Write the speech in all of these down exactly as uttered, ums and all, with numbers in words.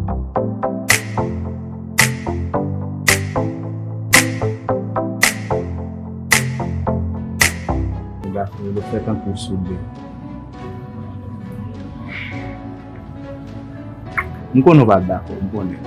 Gason yo fè tankou soude. M konnen w pa t dakò, m konnen.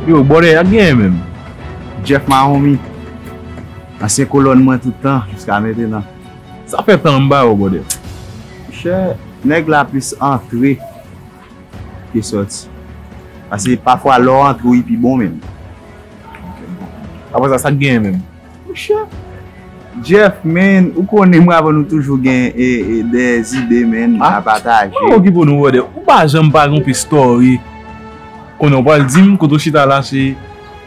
Yo, brother, y ap genyen menm. Jeff Mahomi, ansyen kolòn mwen tout tan, jiska mentenan. Sa fè tan m ba yo, brother. Monchè, nèg la plis antre ke sòti. Paske pafwa lè w antre w pi bon menm. Apre sa, sa k genyen menm? Monchè, Jeff, man, ou konnen mwen avè w nou toujou gen e, e, de zide, man, a pataje. Mwen okipe nou, brother. Ou pa janm pa gen yon pil story. Konnen w pral di m kote w chita la se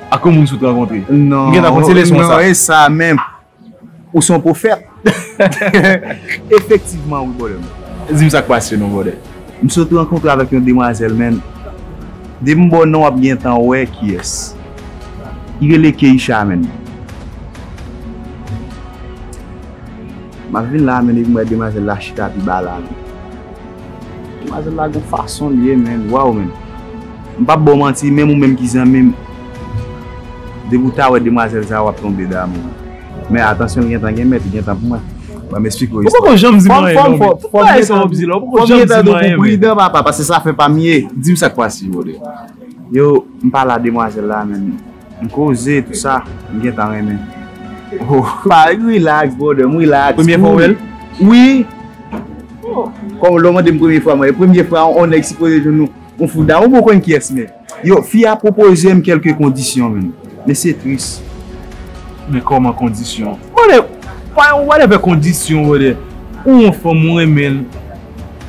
ak yon moun sot rankontre. Non, m gentan konn se leson sa. Non, e sa menm. Ou se yon pwofèt. Efektivman, wi, brother. Di m sa k pase non, brother. M sot rankontre avèk yon demwazèl, man. Depi m ba w non, w ap gentan wè kiyès. Li rele Keisha, man. M ap vin la, man, epi m wè demwazèl la chita pi ba la, man. Demwazèl la gon fason l ye, man. Waw, man. M p ap ba w manti, menm ou menm ki zanmi m, depi w ta wè demwazèl sa, w ap tonbe damou. Men atansyon, l gentan gen mèt, li gentan pou mwen. Ban m esplike w istwa. Ou poko janm di m anyen non, men tout bagay sa w ap di la, ou poko janm di m anyen, men. Pridan, papa, paske sa fè pa m ye. Di m sa k pase, brother. Yo, m pale a demwazèl la, man. M koze, tout sa, m gentan renmen. Oh, pa relax, brother, m relax. Premye fwa w wè l? Wi. Kòm lè w mande m premye fwa, mwen, premye fwa, yon nèg sipoze jwenn nou, yon fou damou, ou poko konn kiyès, men. Yo, fi a pwopoze m kèlke kondisyon, men. Men se tris. Men kòman kondisyon? Brother, pa yon whatever kondisyon, brother. Ou yon fanm, ou renmen l.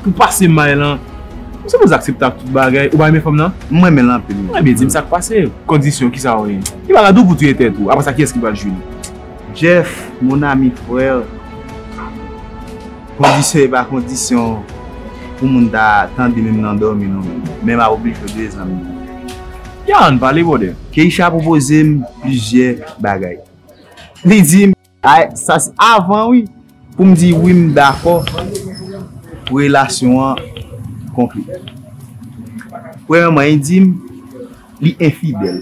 Pou pase may lan, ou sipoze aksepte ak tout bagay. Ou pa renmen fanm nan? M renmen l anpil, wi. Ebyen, di m sa k pase. Kondisyon, kisa w gen? Li pa ka di w pou touye tèt ou. Apre sa, kiyès ki pral jwi l? Jeff, mon ami, frère. Kondisyon e pa kondisyon pou moun ta tande menm nan dòmi, non, men. Men m ap oblije w de zanmi. Ya, ann pale, brother. Keisha pwopoze m plizyè bagay. Li di m, ay, sa se avan, wi, pou m di wi, m dakò pou relasyon an konkli. Premyèman, li di m li enfidèl.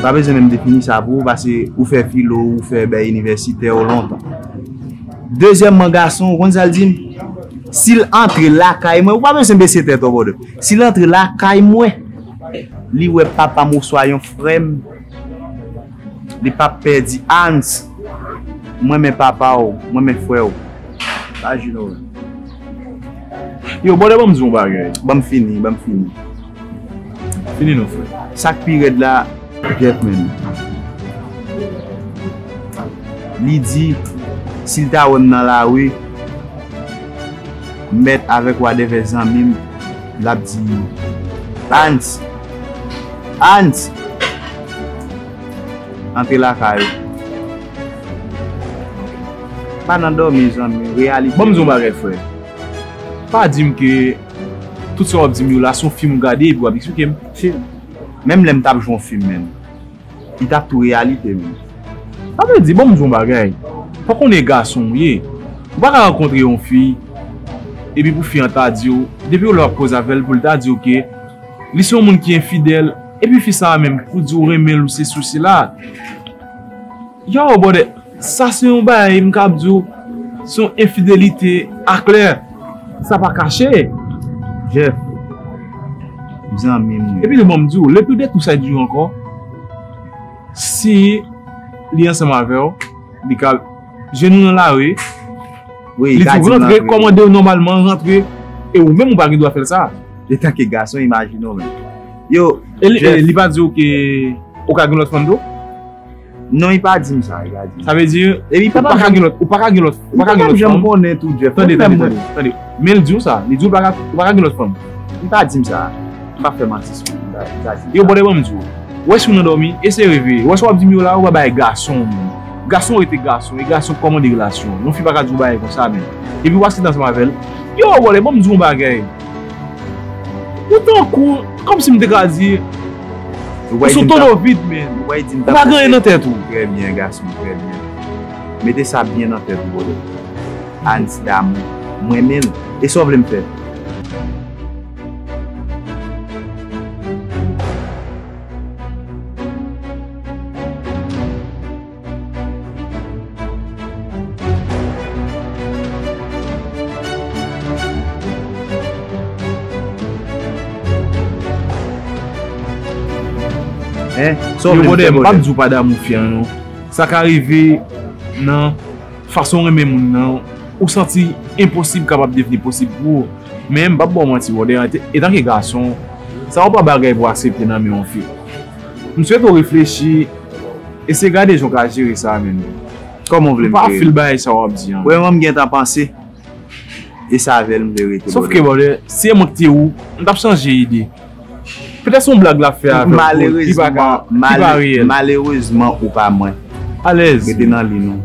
Pa bezwen menm defini sa pou ou, paske ou fè filo, ou fè bay inivèsitè ou lontan. Dezyèmman, gason, ou konn sa l di m? Si l antre lakay mwen, ou pa bezwen bese tèt ou, brother. Si l antre lakay mwen, li wè papa m oswa yon frè m, li p ap pè di, Hans, mwen renmen papa w, mwen renmen frè w. Pa jwi non. Yo, brother, ban m di w yon bagay. Ban m fini, ban m fini. Fini non, frè. Sa k pi rèd la, Jeff, man. Li di, si l ta wè m nan lari, mèt avèk whatever zanmi m, l ap di, Hans, Hans, antre lakay ou. Pa nan dòmi, zanmi, reyalite. Ban m di w yon bagay, frè. Pa di m ke tout sa w ap di m yo la, se yon fim ou gade epi w ap eksplike m. Menm lè m t ap jwe yon fim, menm. Li t ap tou reyalite, menm. Sa vle di, ban m di w yon bagay. Fòk ou konnen gason w ye. Ou pa ka rankontre yon fi, epi pou fi an ta di w, depi w lè w ap koze avè l, pou l ta di w ke li se yon moun ki enfidèl, epi fi sa a menm, pou di w renmen l, ou sesi, ou sela. Yo, brother, sa se yon bagay, m kab di w, se yon enfidelite aklè. Sa pa kache. Jeff, zanmi m, wi. Epi, bon, m di w, le pire de tout sa, di w ankò, si li ansanm avè w, li ka jwenn ou nan lari, wi, li di w rantre, kòmande w nòmalman, rantre, e ou menm ou pa gen dwa fè l sa. Etanke gason, imajine w menm. Yo, e li, e li pa di w ke ou ka gen lòt fanm tou? Non, li pa di m sa, li pa di m sa. Sa vle di, epi ou pa ka gen lòt, ou pa ka gen lòt, ou pa ka gen lòt fanm. Ou pa janm konnen tou, Jeff. Tande, tande, tande, tande. Men l di w sa, li di w ou pa ka, ou pa ka gen lòt fanm. Li pa di m sa. M pa fè manti sou li, li pa, li pa di m sa. Yo, brother, ban m di w. Ou wè si w nan dòmi, eseye reve. Ou wè si w ap di m yo la, ou pa bay gason, menm. Gason rete gason, e gason kòmande relasyon. Yon fi pa ka di w bagay konsa, menm. Epi w ap sit ansanm avè l. Yo, brother, ban m di w yon bagay. Ou tankou, kòmsi m te ka di, ou sou tonneau vide, man. Ou pa gen anyen nan tèt ou. Trè byen, gason, trè byen. Mete sa byen nan tèt ou, brother. Hans damou. M renmen l. E sa w vle m fè? Hein? Sa w vle m fè, brother? M p ap di w pa damou fi an, non. Sa ka rive nan fason w renmen moun nan, ou santi enposib kapab devni posib pou ou. Men m p ap ba w manti, brother, etanke gason, sa yo pa bagay pou aksepte nan men yon fi. M swete w reflechi, eseye gade jan w ka jere sa, menm. Kòman w vle m jere? M pa fil bagay sa w ap di an. Premyèman, m gentan panse, e se avè l m vle rete, brother. Sòf ke, brother, si se mwen ki te ou, m t ap chanje ide. Petèt se yon blag l ap fè avè w, ki pa ka, ki pa reyèl. Malerezman, ou pa mwen. Alèz. Rete nan liy nou.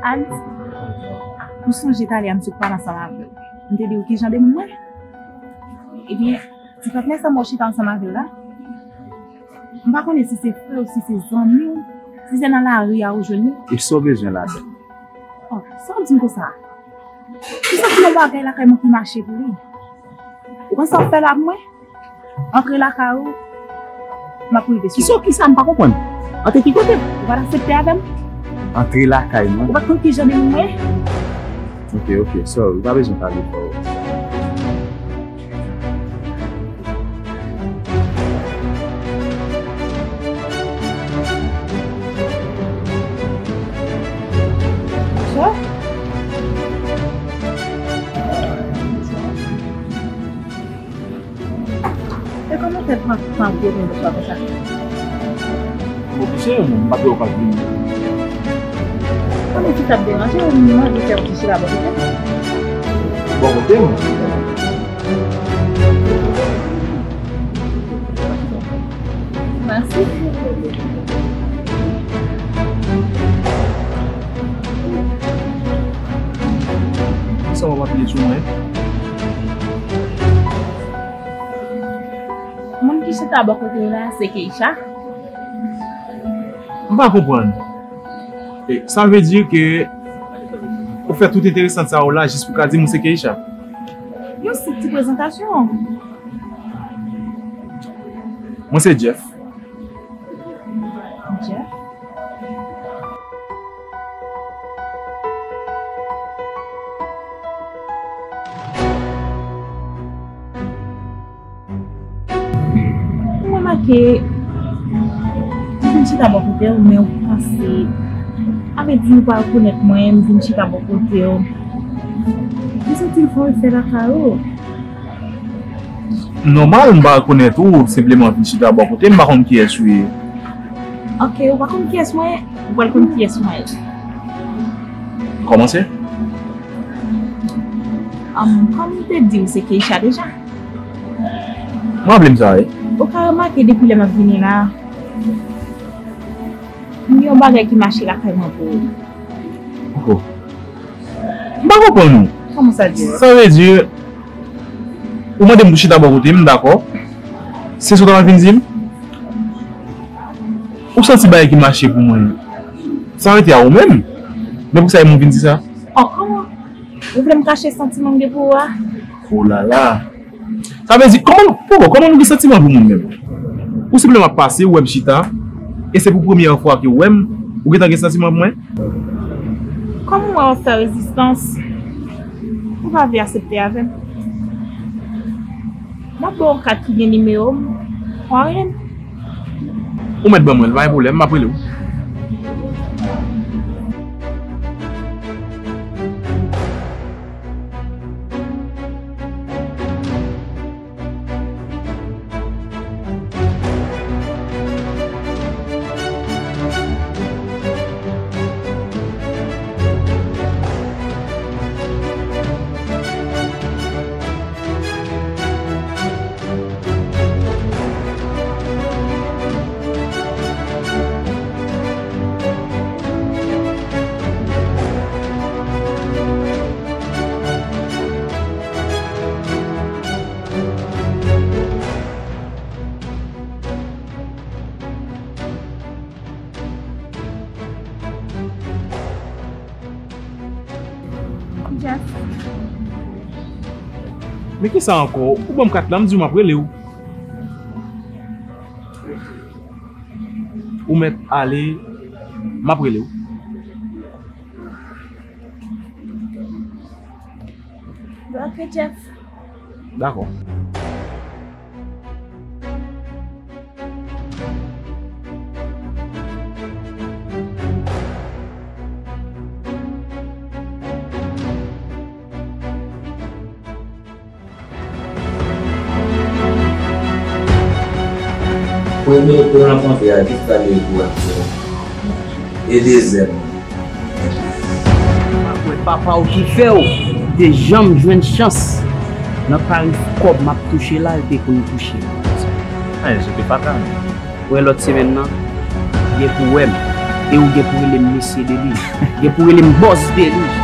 Hans, ou sonje talè a m sot pale ansanm avè w. M te di w ki jan de moun mwen? Ebyen, ti patnè sa m wè w chita ansanm avè l la, m pa konnen si se frè w, si se zanmi w, si se nan lari a ou jwenn li. E sa w bezwen ladan l? Oh, sa w di m konsa? Li santi yon bagay lakay mwen ki mache pou li. Ou konn sa w fè la pou mwen? Antre lakay ou, m ap rive sou ou. Kisa, kisa m pa konprann? Antre ki kote? Ou pa t aksepte avè m? Antre lakay mwen? Ou pa t konn ki jan de moun mwen ye? Ok, ok, sorry, ou pa bezwen pale fò. Sa? E kòman fè pran tan pou yo vin bò sa konsa? Bon, se yon moun, m pa t wè w pa t vini. Kòman ti t ap deranje w, m mande fè yon ti chita bò kote m? Bò kote m? Mèsi. Sa w ap apiye sou mwen? Moun ki chita bò kote w la, se Keisha. M pa konprann. E, sa vle di ke ou fè tout enteresan sa yo la jis pou ka di m ou se Keisha? Yon senp ti prezantasyon. Mwen se Jeff. Jeff? M remake, m vin chita bò kote w, men ou panse, sa vle di ou pa rekonèt mwen, m vin chita bò kote w. M santi l fè yon efè lakay ou. Nòmal, m pa rekonèt ou, senpleman vin chita bò kote m, m pa konn kiyès ou ye. Ok, ou pa konn kiyès mwen ye, ou pral konn kiyès mwen ye. Kòmanse? Am, kòm m te di w, se Keisha deja. M raple m sa, wi. Ou ka remake depi lè m ap vini la, m gen yon bagay ki mache lakay mwen pou ou. Ankò. M pa konprann ou. Kòman sa, Jeff? Sa vle di, ou mande m pou chita bò kote m, m dakò. Se sa w ta vin di m? Ou santi bagay ki mache pou mwen, sa rete a ou menm. Men pou sa, e moun vin di sa? Oh, kòman? Ou vle m kache santiman m gen pou ou a? Oh la la. Sa vle di, kòman, poko, kòman nou gen santiman pou moun menm? Ou senpleman ap pase, ou wè m chita, e se pou premyè fwa ke w wè m, ou gentan gen santiman pou mwen? Kòm ou wè w ap fè rezistans, ou pa vle aksepte avè m? M ap ba w yon kat ki gen nimewo m, w a rele m. Ou mèt ban mwen l, pa gen pwoblèm, m ap rele w. Jeff. Men kisa ankò? Ou ban m kat la, m di w m ap rele w. Ou mèt ale, m ap rele w. Ok, Jeff. Dakò. Premye rankontre a, kisa li ye pou w aktè? E dezyèm? M pa kwè papa w ki fè w te janm jwenn chans nan tarif kòb m ap touche la, l te konn touche. Anyen, se te fatal. Wè lòt semèn nan, gen pou wè m. E ou gen pou rele m mesye de li. Gen pou rele m bòs de li.